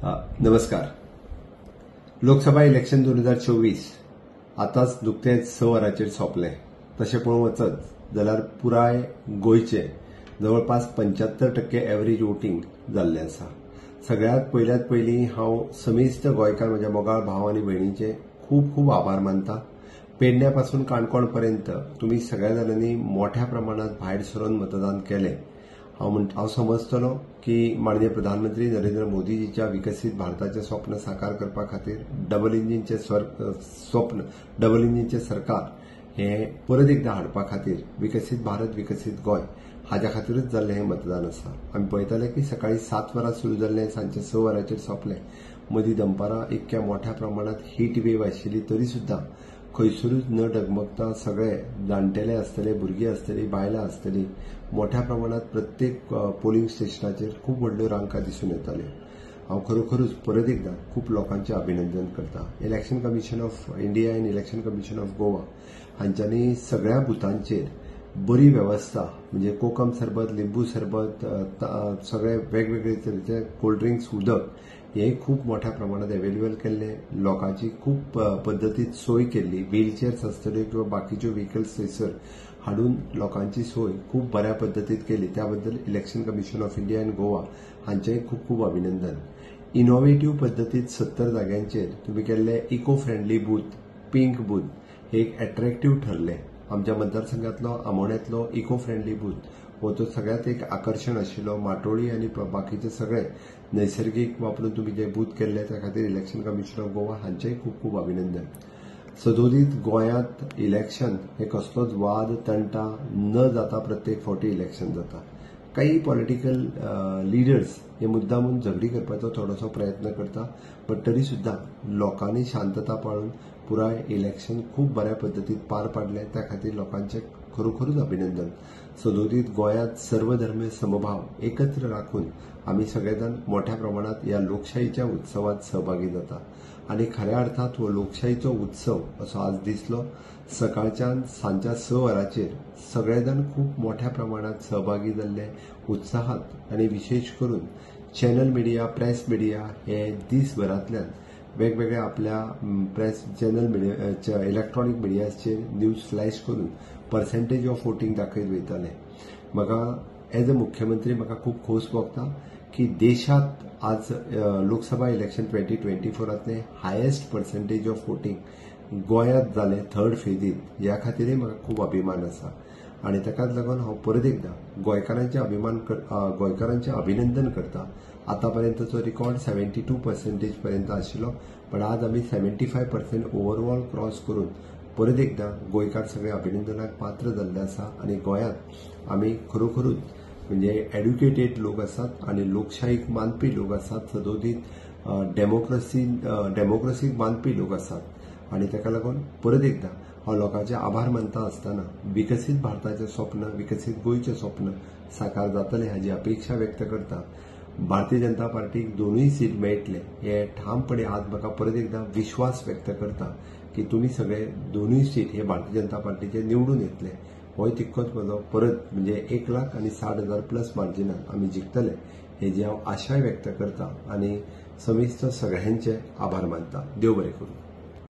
नमस्कार. लोकसभा इलेक्शन 2024 आतांच नुकतेंच 6 वरांचेर सोंपलें. तशें पळोवंक वचत जाल्यार पुराय गोंयचें जवळपास 75% एवरेज वोटींग जाल्लें आसा. सगळ्यांत पयल्यात पयलीं हांव समेस्त गोंयकार म्हज्या मोगाळ भाव आनी भयणींचे खूब खूब आभार मानता. पेडण्या पासून काणकोण पर्यंत तुमी सगळ्या जाणांनी मोठ्या प्रमाणात भायर सरून मतदान केलें. हांव समजतलो की माननीय प्रधानमंत्री नरेंद्र मोदीजीच्या विकसीत भारताचें स्वप्न साकार करपा खातीर डबल इंजिनचें स्वप्न, डबल इंजिनचें सरकार हें परत एकदां हाडपा खातीर विकसीत भारत विकसीत गोंय हाज्या खातीरूच जाल्लें हें मतदान आसा. आमी पळयताले की सकाळीं 7 वरां सुरू जाल्लें, सांजचे 6 वरांचेर सोंपलें. मदीं दनपारां इतक्या मोठ्या प्रमाणांत हीट वेव आशिल्ली तरी सुद्दां खंयसरूच न डगमगता सगळे जाणटेले आसतले, भुरगीं आसतली, बायलां आसतली, मोठ्या प्रमाणांत प्रत्येक पोलिंग स्टेशनाचेर खूब व्हडल्यो रांका दिसून येताल्यो. हांव खरोखरूच परत एकदां खूब लोकांचें अभिनंदन करता. Election commission of India आनी इलेक्शन कमिशन ऑफ गोवा हांच्यांनी सगळ्या बुथांचेर बरी वेवस्था म्हणजे कोकम सरबत, लिंबू सरबत, सगळे वेगवेगळे तरेचे कोल्ड ड्रिंक्स, उदक हे खूब मोठ्या प्रमाणात अवेलेबल केल्ले. लोकांची खूब पद्दतीत सोय केल्ली. व्हीलचेअर्स आसतल्यो किंवा बाकीच्यो व्हेकल्स थंयसर हाडून लोकांची सोय खूब बऱ्या पद्दतीत केली. त्या बद्दल इलेक्शन कमिशन ऑफ इंडिया आनी गोवा हांचेंय खूब खूब अभिनंदन. इनोवेटीव पद्दतीत 70 जाग्यांचेर तुमी केल्ले eco friendly booth, pink booth हे एक एट्रॅक्टीव ठरले. आमच्या मतदारसंघातलो आमोण्यांतलो इको फ्रेंडली बूथ हो तो सगळ्यांत एक आकर्शण आशिल्लो. माटोळी आनी बाकीचे सगळे नैसर्गीक वापरून तुमी जे बूथ केल्ले त्या खातीर इलेक्शन कमिशन ऑफ गोवा हांचेंय खूब खूब अभिनंदन. सदोदीत गोंयांत इलेक्शन हे कसलोच वाद तंटा न जाता प्रत्येक फावटी इलेक्शन जाता. काही पॉलिटिकल लिडर्स हे मुद्दामून झगडी करपाचो थोडोसो प्रयत्न करता, बट तरी सुद्दां लोकांनी शांतता पाळून पुराय इलेक्शन खूब बऱ्या पद्दतीत पार पाडलें. त्या खातीर लोकांचें खरोखरूच अभिनंदन. सदोदीत गोंयांत सर्वधर्मीय समभाव एकत्र राखून आमी सगळे जाण मोठ्या प्रमाणात ह्या लोकशाहीच्या उत्सवात सहभागी जाता आनी खऱ्या अर्थात हो लोकशाहीचो उत्सव असो आज दिसलो. सकाळच्यान सांजच्या 6 वरांचेर सगळे जाण खूब मोठ्या प्रमाणात सहभागी जाल्ले उत्साहात आनी विशेश करून चॅनल मिडिया, प्रेस मिडिया हे दीसभरांतल्यान वेगवेगळ्या आपल्या प्रेस चॅनल मिडिया, इलेक्ट्रॉनिक मिडियाचेर न्यूज फ्लॅश करून पर्सेंटेज ऑफ वोटींग दाखयत वयताले. म्हाका एज अ मुख्यमंत्री म्हाका खूब खोस भोगता की देशांत आज Lok Sabha election 2024 highest percentage of voting गोंयांत जालें थर्ड फेजीत. ह्या खातीरय म्हाका खूब अभिमान आसा आनी ताकाच लागून हांव परत एकदां गोंयकारांचें गोंयकारांचें अभिनंदन करता. आतां पर्यंतचो रिकॉर्ड 72% पर्यंत आशिल्लो, पण आज आमी 75% ओवरऑल क्रॉस करून परत एकदां गोंयकार सगळे अभिनंदनाक पात्र जाल्ले आसा. आनी गोंयांत आमी खरोखरूच म्हणजे एड्युकेटेड लोक आसात आनी लोकशाहीक मानपी लोक आसात, सदोदीत डेमोक्रसीक मानपी लोक आसात आनी ताका लागून परत एकदां हांव लोकांचे आभार मानता आसतना विकसीत भारताचें स्वप्न, विकसीत गोंयचें स्वप्न साकार जातलें हाजी अपेक्षा व्यक्त करता. भारतीय जनता पार्टीक 2 सीट मेळटले हे ठामपणे आज म्हाका परत एकदां विश्वास व्यक्त करता की तुमी सगळे 2 सीट हे भारतीय जनता पार्टीचे निवडून येतले. होय तितकोच म्हजो परत म्हणजे 1,60,000 प्लस मार्जिनान आमी जिखतले हे जी हांव आशाय व्यक्त करता आनी समेस्त सगळ्यांचे आभार मानता. देव बरें करूं.